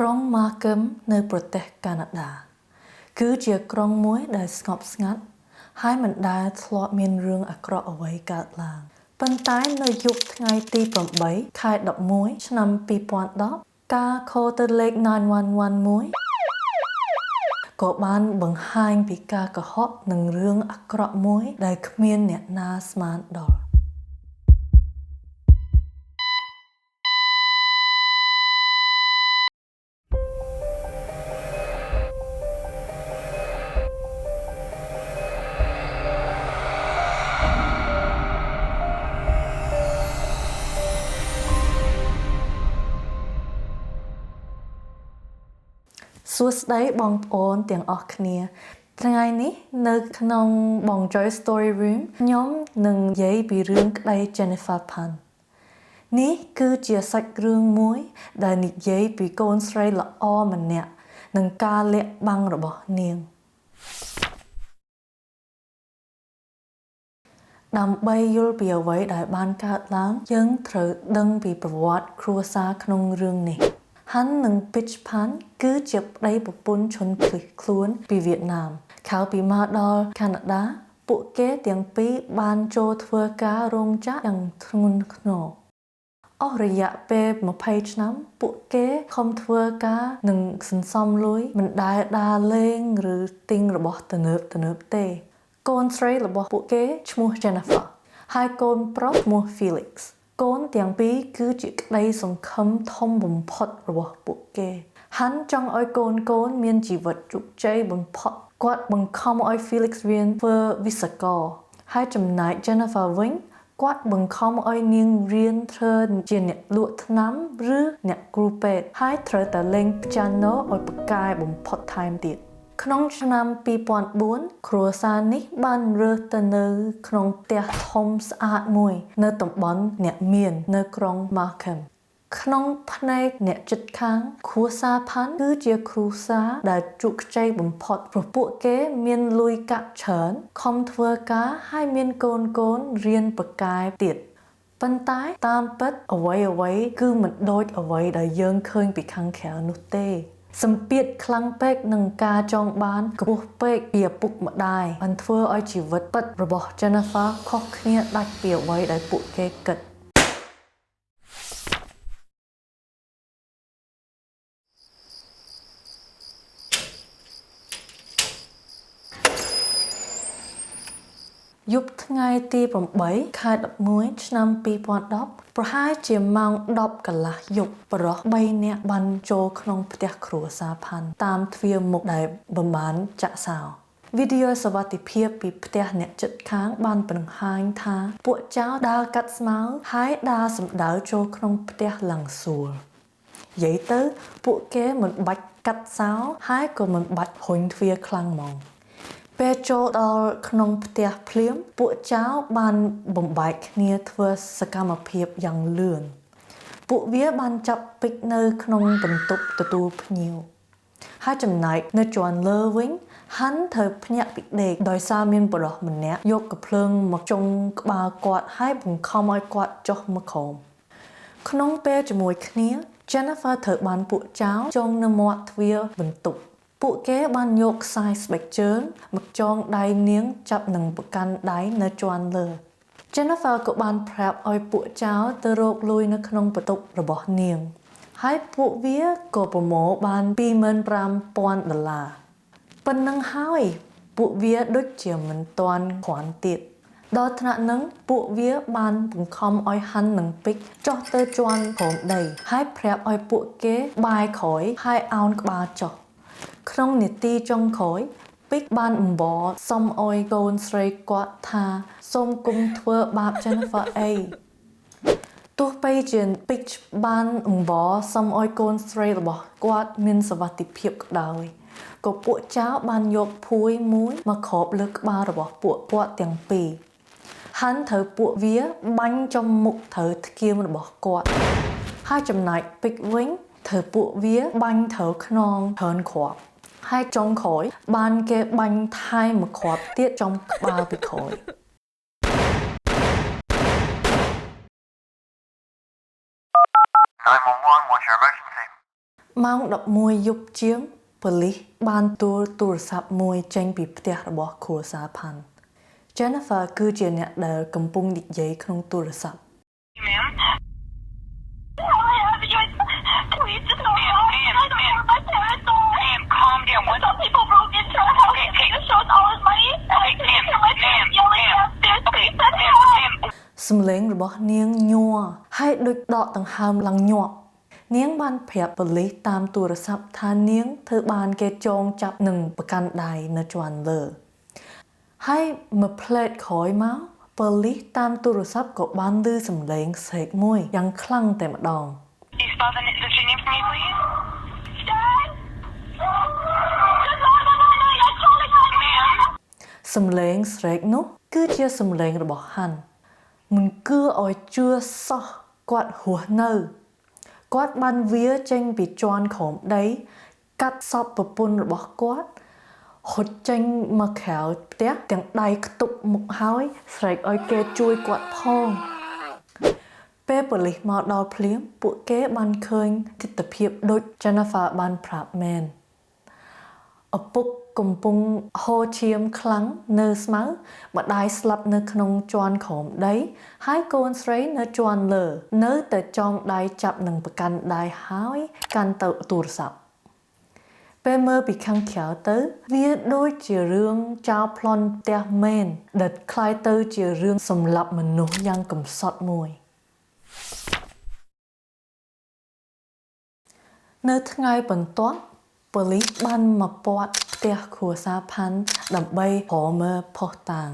ក្រុង Markham នៅប្រទេសកាណាដា គឺជាក្រុងមួយដែលស្ងប់ស្ងាត់ ហើយមិនដែលធ្លាប់មានរឿងអាក្រក់អ្វីកើតឡើងប៉ុន្តែនៅយប់ថ្ងៃទី8ខែ11ឆ្នាំ2010ការខលទៅលេខ911មួយក៏បានបង្ហាញពីការកុហកនិងរឿងអាក្រក់មួយដែលគ្មានអ្នកណាស្មានដល់ សួស្តីបងប្អូនទាំងអស់គ្នា ថ្ងៃនេះនៅក្នុងបង Joy Story Room ខ្ញុំនឹងនិយាយពីរឿងក្តី Jennifer Pan នេះគឺជាសាច់រឿងមួយ ដែលនិយាយពីកូនស្រីល្អម្នាក់និងការលាក់បាំងរបស់នាង ដើម្បីយល់ពីអ្វីដែលបានកើតឡើងយើងត្រូវដឹងពីប្រវត្តិគ្រួសារក្នុងរឿងនេះហាន់និង Bich Pan គឺជាប្តីប្រពន្ធជនភៀសខ្លួនពីវៀតណាមក្រៅពីមកដល់កាណាដាពួកគេទាំងពីរបានចូលធ្វើការរោងចក្រយ៉ាងធ្ងន់ធ្ងរអស់រយៈពេល20ឆ្នាំពួកគេខំធ្វើការនិងសន្សំលុយមិនដែលដើរលេងឬទិញរបស់ទំនើបទំនើបទេ កូនស្រីរបស់ពួកគេឈ្មោះ Jennifer ហើយកូនប្រុសឈ្មោះ Felix កូនទាំងពីរគឺជាក្តីសង្ឃឹមធំបំផុតរបស់ពួកគេហាន់ចង់ឲ្យកូនកូនមានជីវិតជោគជ័យបំផុតគាត់បង្ខំឲ្យ Felix រៀនធ្វើវិស្វករហើយចំណែក Jennifer វិញគាត់បង្ខំឲ្យនាងរៀនធ្វើជាអ្នកលក់ថ្នាំឬអ្នកគ្រូពេទ្យហើយត្រូវតែលេងព្យ៉ាណូឲ្យពូកែបំផុតថែមទៀតក្នុងឆ្នាំ2004គ្រួសារនេះបានរើសទៅនៅក្នុងផ្ទះធំស្អាតមួយ នៅតំបន់អ្នកមាននៅក្រុង Markham ក្នុងភ្នែកអ្នកជិតខាងគ្រួសារផាន់គឺជាគ្រួសារដែលជោគជ័យបំផុតព្រោះពួកគេមានលុយកាក់ច្រើនខំធ្វើការហើយមានកូនកូនរៀនពូកែទៀតប៉ុន្តែតាមពិតអ្វីអ្វីគឺមិនដូចអ្វីដែលយើងឃើញពីខាងក្រៅនោះទេសម្ពាធខ្លាំងពេកនឹងការចង់បានខ្ពស់ពេកពីឪពុកម្ដាយបានធ្វើឲ្យជីវិតពិតរបស់ Jennifer ខុសគ្នាដាច់ពីអ្វីដែលពួកគេគិត យប់ថ្ងៃទី8ខែ11ឆ្នាំ2010ប្រហែលជាម៉ោង10កន្លះយប់ប្រុស3នាក់បានចូលក្នុងផ្ទះគ្រួសារផាន់តាមទ្វារមុខដែលបំបានចាក់សោវីដេអូសុវត្ថិភាពពីផ្ទះអ្នកជិតខាងបានបង្ហាញថាពួកចោរដើរកាត់ស្មៅហើយដើរសម្ដៅចូលក្នុងផ្ទះឡើងសួលនិយាយទៅពួកគេមិនបាច់កាត់សោហើយក៏មិនបាច់រុញទ្វារខ្លាំងហ្មងពេលចូលដល់ក្នុងផ្ទះភ្លាមពួកចោរបានបំបែកគ្នាធ្វើសកម្មភាពយ៉ាងលឿនពួកវាបានចាប់ពេជ្រនៅក្នុងបន្ទប់ទទួលភ្ញៀវហើយចំណែកនៅជាន់លើវិញហាន់ត្រូវភ្ញាក់ពីដេកដោយសារមានបុរសម្នាក់យកកាំភ្លើងមកចុងក្បាលគាត់ហើយបង្ខំឲ្យគាត់ចុះមកក្រោមក្នុងពេលជាមួយគ្នា Jennifer ត្រូវបានពួកចោរចងនៅមាត់ទ្វារបន្ទប់ពួកគេបានយកខ្សែស្បែកជើងមកចងដៃនាងចាប់នឹងប្រកាន់ដៃនៅជាន់លើ Jennifer ក៏បានប្រាប់ឲ្យពួកចោរទៅរកលុយនៅក្នុងបន្ទប់របស់នាងហើយពួកវាក៏ប្រមូលបាន25,000ដុល្លារប៉ុណ្ណឹងហើយពួកវាដូចជាមិនទាន់គ្រាន់ទៀតដល់ថ្នាក់នឹងពួកវាបានបង្ខំឲ្យហាន់និងពេជ្រចុះទៅជាន់ក្រោមដីហើយប្រាប់ឲ្យពួកគេបែរក្រោយហើយអោនក្បាលចុះក្នុងនាទីចុងក្រោយពេជ្របានអង្វរសុំឲ្យកូនស្រីគាត់ថាសូមគុំធ្វើបាប Jennifer អីទោះបីជាពេជ្របានអង្វរសុំឲ្យកូនស្រីរបស់គាត់មានសុវត្ថិភាពក៏ដោយក៏ពួកចៅបានយកភួយមួយមកគ្របលើក្បាលរបស់ពួកគាត់ទាំងពីរហាន់ត្រូវពួកវាបាញ់ចំមុខត្រូវធ្គាមរបស់គាត់ហើយចំណែកពេជ្រវិញត្រូវពួកវាបាញ់ត្រូវខ្នងច្រើនគ្រាប់ហើយចុងក្រោយបានគេបាញ់ថែមមួយគ្រាប់ទៀតចំក្បាលពីក្រោយ 911, what's your emergency? ម៉ោង11យប់ជាងប៉ូលីសបានទួលទូរស័ព្ទមួយចេញពីផ្ទះរបស់គ្រួសារផាន់ Jennifer គឺជាអ្នកដែលកំពុងនិយាយក្នុងទូរស័ព្ទ Ma'am? Please just don't ma'am, ma'am, I don't know where my parents are. Ma'am, calm down. What? Some people broke into our house okay, and okay. Showed all his money. Okay, ma'am, my ma'am, yelling downstairs. Okay, ma'am, ma'am. សំឡេងរបស់នាងញ័រហើយដូចដកដង្ហើមឡើងញាប់នាងបានប្រាប់ប៉ូលីសតាមទូរស័ព្ទថានាងធ្វើបានគេចងចាប់និងប្រកាន់ដៃនៅជាន់លើហើយមួយផ្លែតក្រោយមកប៉ូលីសតាមទូរស័ព្ទក៏បានឮសំឡេងស្រែកមួយយ៉ាងខ្លាំងតែម្ដង Can you spell the street name for me, please? Dad! Just 911, I'm calling Ma'am? សំឡេងស្រែកនោះគឺជាសំឡេងរបស់ហាន់មិនគឿឲ្យជឿសោះគាត់រស់នៅ គាត់បានវាចេញពីជាន់ក្រោមដី កាត់សពប្រពន្ធរបស់គាត់ហត់ចេញមកក្រៅផ្ទះទាំងដៃខ្ទប់មុខហើយស្រែកឲ្យគេជួយគាត់ផងពេលប៉ូលីសមកដល់ភ្លាមពួកគេបានឃើញទិដ្ឋភាពដូច Jennifer បានប្រាប់មែន ឪពុកកំពុងហូរឈាមខ្លាំងនៅស្មៅម្ដាយស្លាប់នៅក្នុងជាន់ក្រោមដី ហើយកូនស្រីនៅជាន់លើ នៅតែចងដៃចាប់នឹងប្រកាន់ដៃហើយកាន់ទៅទូរស័ព្ទពេលមើលពីខាងក្រៅទៅ វាដូចជារឿងចោរប្លន់ផ្ទះមែនដែលក្លាយទៅជារឿងសម្លាប់មនុស្សយ៉ាងកំសត់មួយ នៅថ្ងៃបន្ទាប់ប៉ូលីសបានមកព័ទ្ធផ្ទះគ្រួសារផាន់ដើម្បីរកមើលភស្តុតាង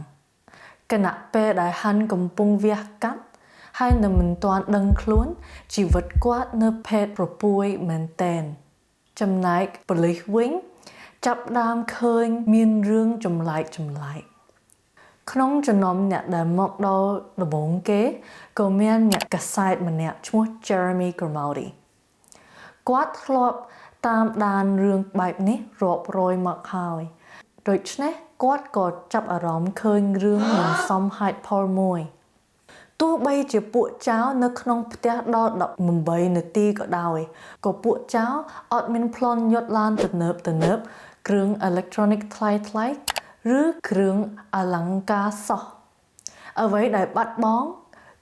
ខណៈពេលដែលហាន់កំពុងវះកាត់ហើយនៅមិនទាន់ដឹងខ្លួនជីវិតគាត់នៅភេទប្រពួយមែនតែនចំណែកប៉ូលីសវិញ ចាប់ផ្ដើមឃើញមានរឿងចម្លែកចម្លែកក្នុងចំណោមអ្នកដែលមកដល់ដំបូងគេក៏មានអ្នកកាសែតម្នាក់ឈ្មោះ Jeremy Grimaldi គាត់ធ្លាប់តាមដានរឿងបែបនេះរាប់រយមកហើយដូច្នេះគាត់ក៏ចាប់អារម្មណ៍ឃើញរឿងមិនសមហេតុផលមួយទោះបីជាពួកចៅនៅក្នុងផ្ទះដល់18នាទីក៏ដោយក៏ពួកចៅអត់មានប្លន់យត់ឡានទំនើបទំនើបគ្រឿងអេឡិចត្រូនិកថ្លៃថ្លៃឬគ្រឿងអលង្ការសោះអ្វីដែលបាត់បង់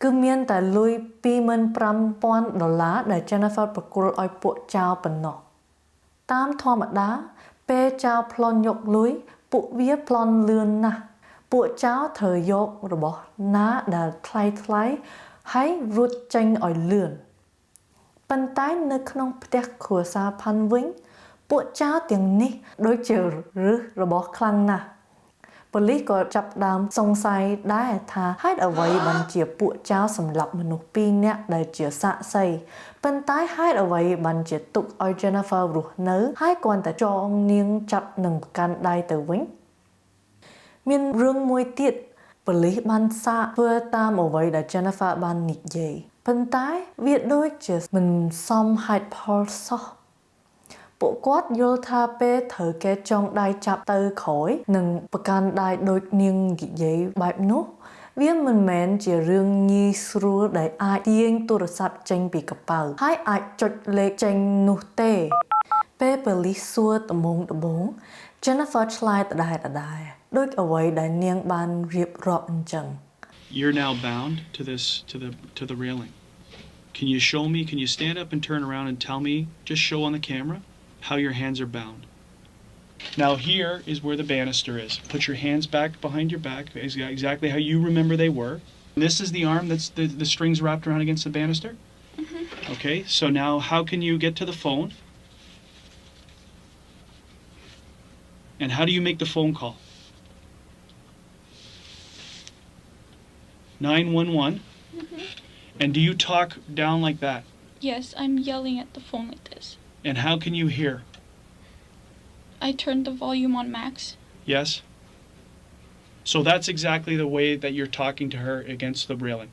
គឺមានតែលុយ25,000ដុល្លារដែល Jennifer ប្រគល់ឲ្យពួកចៅប៉ុណ្ណោះតាមធម្មតាពេលចៅប្លន់យកលុយពួកវាប្លន់លឿនណាស់ពួកចៅត្រូវយករបស់ណាដែលថ្លៃថ្លៃហើយរត់ចេញឲ្យលឿនប៉ុន្តែនៅក្នុងផ្ទះគ្រួសារផាន់វិញ ពួកចៅទាំងនេះដូចជារឹសរបស់ខ្លាំងណាស់ប៉ូលីសក៏ចាប់ផ្ដើមសង្ស័យដែរថាហេតុអ្វីបានជាពួកចៅសម្លាប់មនុស្សពីរនាក់ដែលជាសាក្សីប៉ុន្តែហេតុអ្វីបានជាទុកឲ្យ Jennifer រស់នៅហើយគ្រាន់តែចងនាងចាប់នឹងប្រកាន់ដៃទៅវិញមានរឿងមួយទៀតប៉ូលីសបានសាកធ្វើតាមអ្វីដែល Jennifer បាននិយាយប៉ុន្តែវាដូចជាមិនសមហេតុផលសោះពួកគាត់យល់ថាពេលត្រូវគេចងដៃចាប់ទៅក្រោយនិងប្រកាន់ដៃដូចនាងនិយាយបែបនោះវាមិនមែនជារឿងងាយស្រួលដែលអាចទាញទូរស័ព្ទចេញពីកប៉ៅហើយអាចចុចលេខចេញនោះទេពេលប៉ូលីសសួរដំបូងដំបូង Jennifer ឆ្លើយដដែលដដែលដូចអ្វីដែលនាងបានរៀបរាប់អញ្ចឹង You're now bound to this to the railing. Can you show me, can you stand up and turn around and tell me, just show on the camera how your hands are bound? Now here is where the banister is. Put your hands back behind your back, exactly how you remember they were. This is the arm that's the strings wrapped around against the banister? Mm-hmm. Okay, so now how can you get to the phone? And how do you make the phone call? 911. Mm-hmm. And do you talk down like that? Yes, I'm yelling at the phone like this. And how can you hear? I turned the volume on max. Yes. So that's exactly the way that you're talking to her against the railing.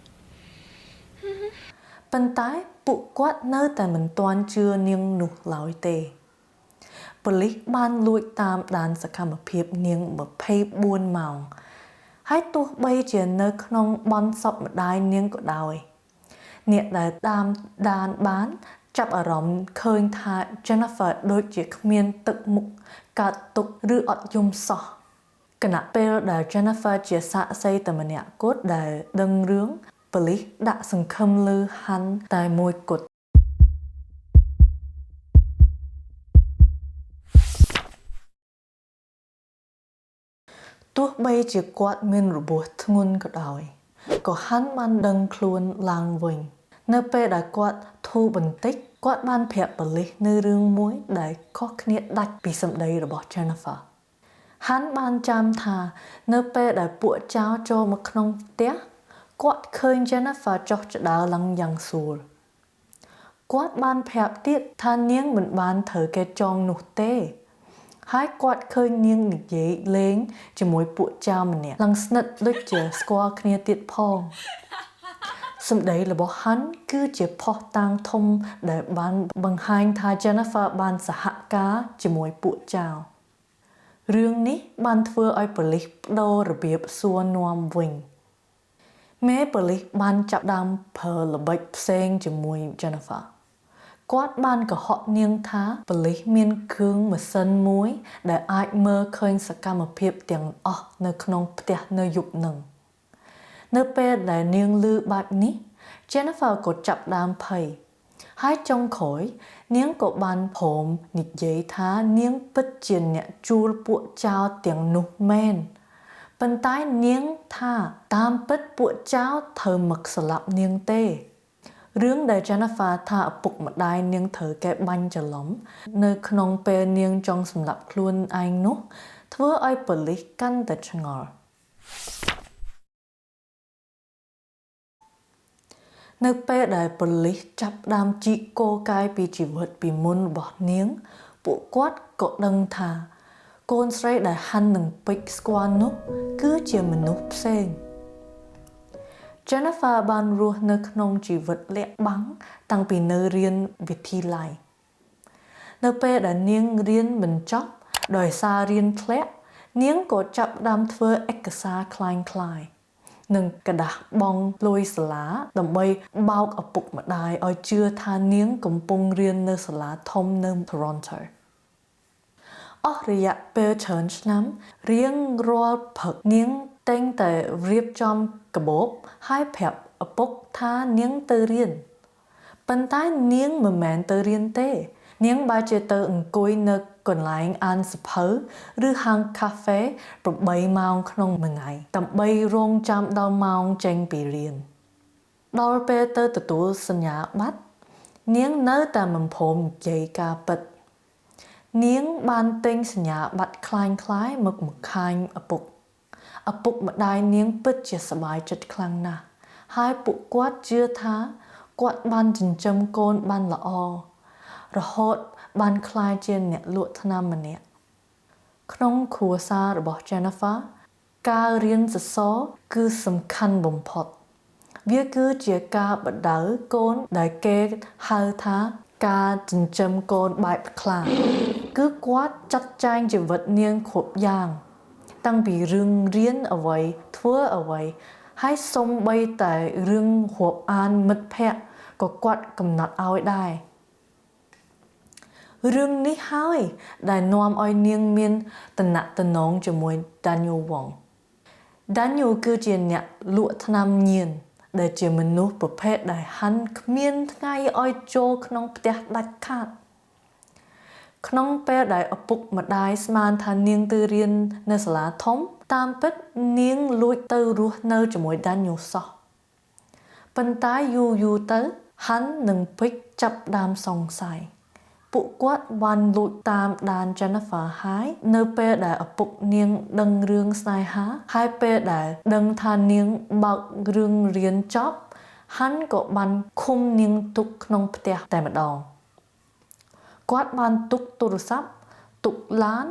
ប៉ុន្តែពួកគាត់នៅតែមិនទាន់ជឿនាងនោះឡើយទេប៉ូលីសបានលួចតាមដានសកម្មភាពនាង24ម៉ោងហើយទោះបីជានៅក្នុងបន់សពម្ដាយនាងក៏ដោយអ្នកដែលតាមដានបាន ចាប់អារម្មណ៍ឃើញថា Jennifer ដូចជាគ្មានទឹកមុខកើតទុក្ខឬអត់យំសោះខណៈពេលដែល Jennifer ជាសាក្សីតែម្នាក់គត់ដែលដឹងរឿងប៉ូលីសដាក់សង្ឃឹមលើហាន់តែមួយគត់ទោះបីជាគាត់មានរបួសធ្ងន់ក៏ដោយក៏ហាន់បានដឹងខ្លួនឡើងវិញនៅពេលដែលគាត់ធូរបន្តិចគាត់បានប្រាប់ប៉ូលីសនៅរឿងមួយដែលខុសគ្នាដាច់ពីសម្ដីរបស់ Jennifer ហាន់បានចាំថានៅពេលដែលពួកចោរចូលមកក្នុងផ្ទះគាត់ឃើញ Jennifer ចុះជណ្ដើរឡើងយ៉ាងស្រួលគាត់បានប្រាប់ទៀតថានាងមិនបានត្រូវគេចងនោះទេហើយគាត់ឃើញនាងនិយាយលេងជាមួយពួកចោរម្នាក់ឡើងស្និទ្ធដូចជាស្គាល់គ្នាទៀតផងសម្ដីរបស់ហាន់គឺជាភស្តុតាងធំដែលបានបង្ហាញថា Jennifer បានសហការជាមួយពួកចោររឿងនេះបានធ្វើឲ្យប៉ូលីសប្ដូររបៀបសួរនាំវិញមេប៉ូលីសបានចាប់ដើមប្រើល្បិចផ្សេងជាមួយ Jennifer គាត់បានកុហកនាងថាប៉ូលីសមានគ្រឿងម៉ាស៊ីនមួយដែលអាចមើលឃើញសកម្មភាពទាំងអស់នៅក្នុងផ្ទះនៅយប់នឹងនៅពេលដែលនាងឮបែបនេះ Jennifer ក៏ចាប់ដើមភ័យហើយចុងក្រោយនាងក៏បានព្រមនិយាយថានាងពិតជាអ្នកជួលពួកចោរទាំងនោះមែនប៉ុន្តែនាងថាតាមពិតពួកចោរត្រូវមកស្លាប់នាងទេរឿងដែល Jennifer ថាឪពុកម្ដាយនាងត្រូវគេបាញ់ច្រឡំនៅក្នុងពេលនាងចង់សម្លាប់ខ្លួនឯងនោះធ្វើឲ្យប៉ូលីសកាន់តែឆ្ងល់នៅពេលដែលប៉ូលីសចាប់ដើមជីកកកាយពីជីវិតពីមុនរបស់នាងពួកគាត់ក៏ដឹងថាកូនស្រីដែលហាន់នឹងពេជ្រស្គាល់នោះគឺជាមនុស្សផ្សេង Jennifer បានរស់នៅក្នុងជីវិតលាក់បាំងតាំងពីនៅរៀនវិទ្យាល័យនៅពេលដែលនាងរៀនបញ្ចប់ដោយសាររៀនធ្លាក់នាងក៏ចាប់ផ្ដើមធ្វើឯកសារក្លែងក្លាយនិងក្រដាសបង់លុយសាលាដើម្បីបោកឪពុកម្ដាយឲ្យជឿថានាងកំពុងរៀននៅសាលាធំនៅ Toronto អស់រយៈពេលច្រើនឆ្នាំរៀងរាល់ព្រឹកនាងតែងតែរៀបចំកាបូបហើយប្រាប់ឪពុកថានាងទៅរៀនប៉ុន្តែនាងមិនមែនទៅរៀនទេនាងបែរជាទៅអង្គុយនៅកន្លែងអានសៀវភៅឬហាងកាហ្វេ8ម៉ោងក្នុងមួយថ្ងៃដើម្បីរងចាំដល់ម៉ោងចេញពីរៀនដល់ពេលទៅទទួលសញ្ញាបត្រនាងនៅតែមិនព្រមនិយាយការពិតនាងបានទិញសញ្ញាបត្រក្លែងៗមកបង្ហាញឪពុកឪពុកម្ដាយនាងពិតជាសប្បាយចិត្តខ្លាំងណាស់ហើយពួកគាត់ជឿថាគាត់បានចិញ្ចឹមកូនបានល្អរហូតបានក្លាយជាអ្នកលក់ថ្នាំម្នាក់ក្នុងគ្រួសាររបស់ Jennifer ការរៀនសរសរគឺសំខាន់បំផុតវាគឺជាការបដៅកូនដែលគេហៅថាការចិញ្ចឹមកូនបែបខ្លាគឺគាត់ចាត់ចែងជីវិតនាងគ្រប់យ៉ាងតាំងពីរឿងរៀនអ្វីធ្វើអ្វីហើយសូម្បីតែរឿងរាប់អានមិត្តភក្តិក៏គាត់កំណត់ឲ្យដែររឿងនេះហើយដែលនាំឲ្យនាងមានតំណតំណងជាមួយ Daniel Wong Daniel គឺជាអ្នកលក់ថ្នាំញៀនដែលជាមនុស្សប្រភេទដែលហាន់គ្មានថ្ងៃឲ្យចូលក្នុងផ្ទះដាច់ខាតក្នុងពេលដែលឪពុកម្ដាយស្មានថានាងទៅរៀននៅសាលាធំតាមពិតនាងលួចទៅរស់នៅជាមួយ Daniel សោះប៉ុន្តែយូរៗទៅហាន់និងពេជ្រចាប់ដើមសង្ស័យពួកគាត់បានលួចតាមដាន Jennifer ហើយនៅពេលដែលឪពុកនាងដឹងរឿងស្នេហាហើយពេលដែលដឹងថានាងបើករឿងរៀនចប់ហាន់ក៏បានឃុំនាងទុកក្នុងផ្ទះតែម្ដងគាត់បានទុកទូរស័ព្ទទុកឡាន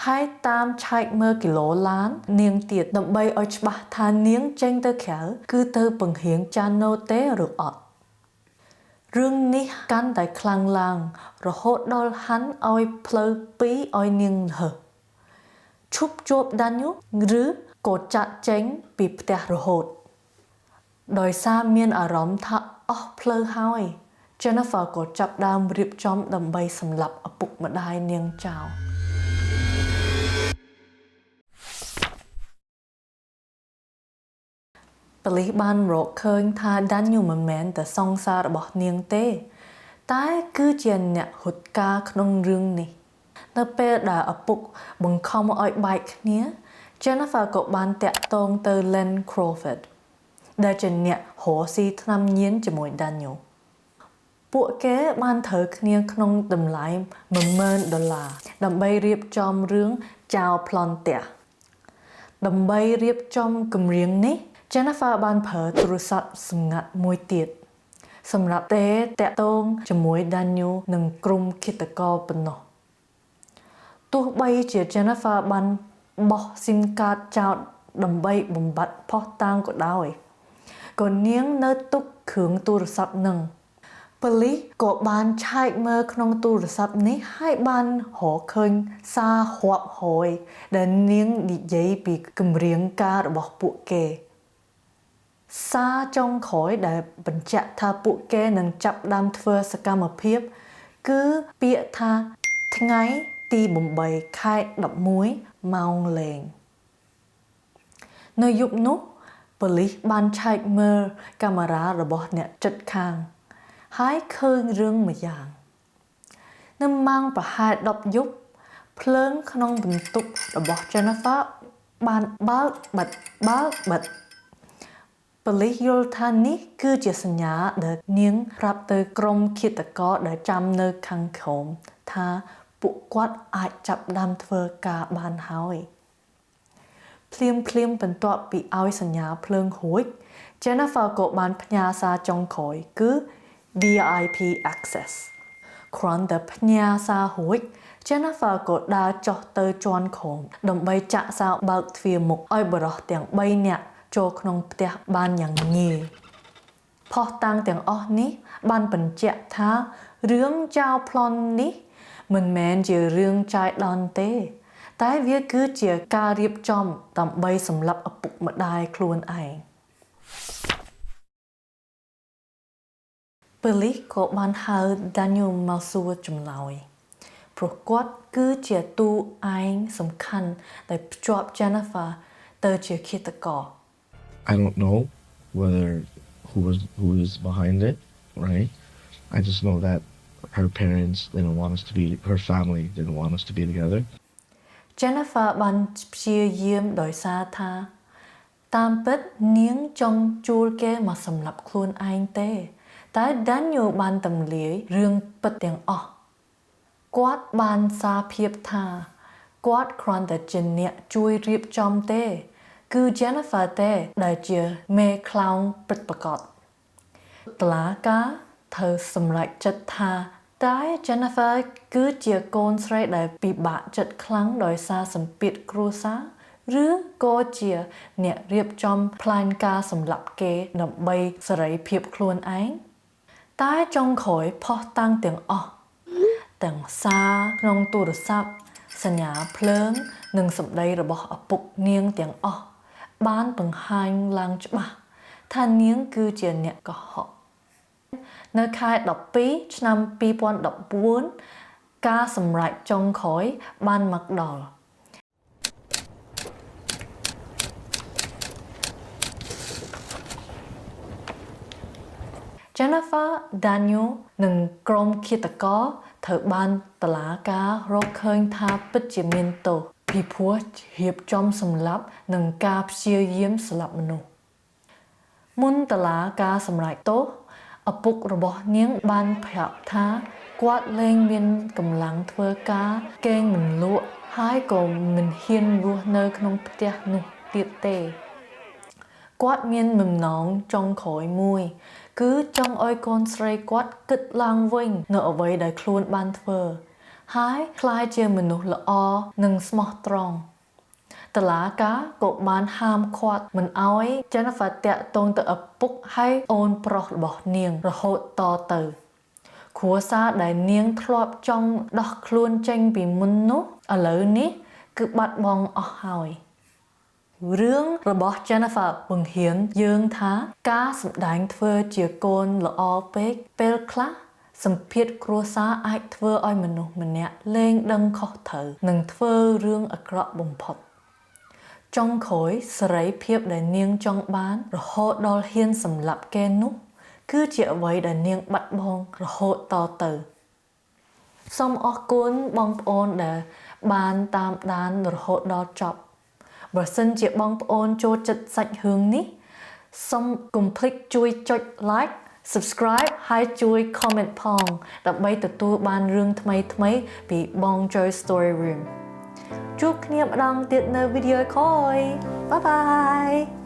ហើយតាមឆែកមើលគីឡូឡាននាងទៀតដើម្បីឲ្យច្បាស់ថានាងចេញទៅក្រៅគឺទៅបង្រៀនចាណូទេឬអត់រឿងនេះកាន់តែខ្លាំងឡើងរហូតដល់ហាន់ឲ្យផ្លូវពីរឲ្យនាងរើសឈប់ជួបដាញូឬក៏ចាត់ចេញពីផ្ទះរហូតដោយសារមានអារម្មណ៍ថាអស់ផ្លូវហើយ Jennifer ក៏ចាប់ផ្ដើមរៀបចំដើម្បីសម្លាប់ឪពុកម្ដាយនាងចោល ប៉ូលីសបានរកឃើញថា Daniel មិនមែនតែសង្សាររបស់នាងទេ តែគឺជាអ្នកហត់ការក្នុងរឿងនេះនៅពេលដែលឪពុកបង្ខំឲ្យបែកគ្នា Jennifer ក៏បានតាក់ទងទៅ Len Crawford ដែលជាអ្នករកស៊ីថ្នាំញៀនជាមួយ Daniel ពួកគេបានត្រូវគ្នាក្នុងតម្លៃ10000ដុល្លារដើម្បីរៀបចំរឿងចោរប្លន់ផ្ទះដើម្បីរៀបចំគម្រាមនេះ Jennifer បានប្រើទូរស័ព្ទសម្ងាត់មួយទៀតសម្រាប់តែតាក់ទងជាមួយ Daniel និងក្រុមឃាតករប៉ុណ្ណោះទោះបីជា Jennifer បានបោះស៊ីមកាតចោលដើម្បីបំបត្តិភស្តុតាងក៏ដោយក៏នាងនៅទុកគ្រឿងទូរស័ព្ទនឹងប៉ូលីសក៏បានឆែកមើលក្នុងទូរស័ព្ទនេះហើយបានរកឃើញសាររាប់រយដែលនាងនិយាយពីគម្រាមការរបស់ពួកគេសារចុងក្រោយដែលបញ្ជាក់ថាពួកគេនឹងចាប់ផ្ដើមធ្វើសកម្មភាពគឺពាក្យថាថ្ងៃទី8ខែ11ម៉ោងលេងនៅយប់នោះប៉ូលីសបានឆែកមើលកាមេរ៉ារបស់អ្នកជិតខាងហើយឃើញរឿងមួយយ៉ាងនៅម៉ោងប្រហែល10យប់ភ្លើងក្នុងបន្ទប់របស់ Jennifer បានបើកបិទបើកបិទប៉ូលីសយល់ថានេះគឺជាសញ្ញាដែលនាងប្រាប់ទៅក្រុមឃាតករដែលចាំនៅខាងក្រោមថាពួកគាត់អាចចាប់ផ្ដើមធ្វើការបានហើយភ្លាមភ្លាមបន្ទាប់ពីឲ្យសញ្ញាភ្លើងរួច Jennifer ក៏បានផ្ញើសារចុងក្រោយគឺ VIP access គ្រាន់តែផ្ញើសាររួច Jennifer ក៏ដើរចុះទៅជាន់ក្រោមដើម្បីចាក់សោបើកទ្វារមុខឲ្យបុរសទាំង3នាក់ចូលក្នុងផ្ទះបានយ៉ាងងាយភស្តុតាងទាំងអស់នេះបានបញ្ជាក់ថារឿងចោរប្លន់នេះមិនមែនជារឿងចៃដន្យទេតែវាគឺជាការរៀបចំដើម្បីសម្លាប់ឪពុកម្ដាយខ្លួនឯងប៉ូលីសក៏បានហៅ Daniel មកសួរចម្លើយព្រោះគាត់គឺជាតួឯងសំខាន់ដែលភ្ជាប់ Jennifer ទៅជាឃាតករ I don't know whether who is behind it, right? I just know that her parents didn't want us to be her family didn't want us to be together. Jennifer បានព្យាយាមដោយសារថាតាមពិតនាងចង់ជួលគេមកសម្លាប់ខ្លួនឯងទេតែ Daniel បានទម្លាយរឿងពិតទាំងអស់គាត់បានសារភាពថាគាត់គ្រាន់តែជាអ្នកជួយរៀបចំទេគឺ Jennifer ទេដែលជាមេខ្លោងពិតប្រាកដតុលាការត្រូវសម្រេចចិត្តថាតែ Jennifer គឺជាកូនស្រីដែលពិបាកចិត្តខ្លាំងដោយសារសម្ពាធគ្រួសារឬក៏ជាអ្នករៀបចំផែនការសម្លាប់គេដើម្បីសេរីភាពខ្លួនឯងតែចុងក្រោយភស្តុតាងទាំងអស់ទាំងសារក្នុងទូរស័ព្ទសញ្ញាភ្លើងនិងសម្ដីរបស់ឪពុកនាងទាំងអស់បានបង្ហាញឡើងច្បាស់ថានាងគឺជាអ្នកកុហកនៅខែ12ឆ្នាំ2014ការសម្រេចចុងក្រោយបានមកដល់ Jennifer Daniel និងក្រុមឃាតករត្រូវបានតុលាការរកឃើញថាពិតជាមានទោសពីព្រោះរៀបចំសម្លាប់និងការព្យាយាមសម្លាប់មនុស្សមុនតុលាការសម្រេចទោសឪពុករបស់នាងបានប្រាប់ថាគាត់លែងមានកម្លាំងធ្វើការគេងមិនលក់ហើយក៏មិនហ៊ានរស់នៅក្នុងផ្ទះនោះទៀតទេគាត់មានបំណងចុងក្រោយមួយគឺចង់ឲ្យកូនស្រីគាត់គិតឡើងវិញនៅអ្វីដែលខ្លួនបានធ្វើហើយក្លាយជាមនុស្សល្អនិងស្មោះត្រង់តុលាការក៏បានហាមឃាត់មិនឲ្យ Jennifer តាក់ទងទៅឪពុកហើយអូនប្រុសរបស់នាងរហូតតទៅគ្រួសារដែលនាងធ្លាប់ចង់ដោះខ្លួនចេញពីមុននោះឥឡូវនេះគឺបាត់បង់អស់ហើយរឿងរបស់ Jennifer បង្រៀនយើងថាការសម្ដែងធ្វើជាកូនល្អពេកពេលខ្លះ សម្ពាធគ្រួសារអាចធ្វើឲ្យមនុស្សម្នាក់លែងដឹងខុសត្រូវនិងធ្វើរឿងអាក្រក់បំផុត ចុងក្រោយសេរីភាពដែលនាងចង់បាន រហូតដល់ហ៊ានសម្លាប់គេនោះ គឺជាអ្វីដែលនាងបាត់បង់រហូតតទៅ សូមអរគុណបងប្អូនដែលបានតាមដានរហូតដល់ចប់បើសិនជាបងប្អូនចូលចិត្តសាច់រឿងនេះសូមកុំភ្លេចជួយចុច like subscribe ហើយជួយ comment ផង ដើម្បីទទួលបានរឿងថ្មីៗពីបង Joy Story Room ជួបគ្នាម្ដងទៀតនៅវីដេអូក្រោយ bye bye.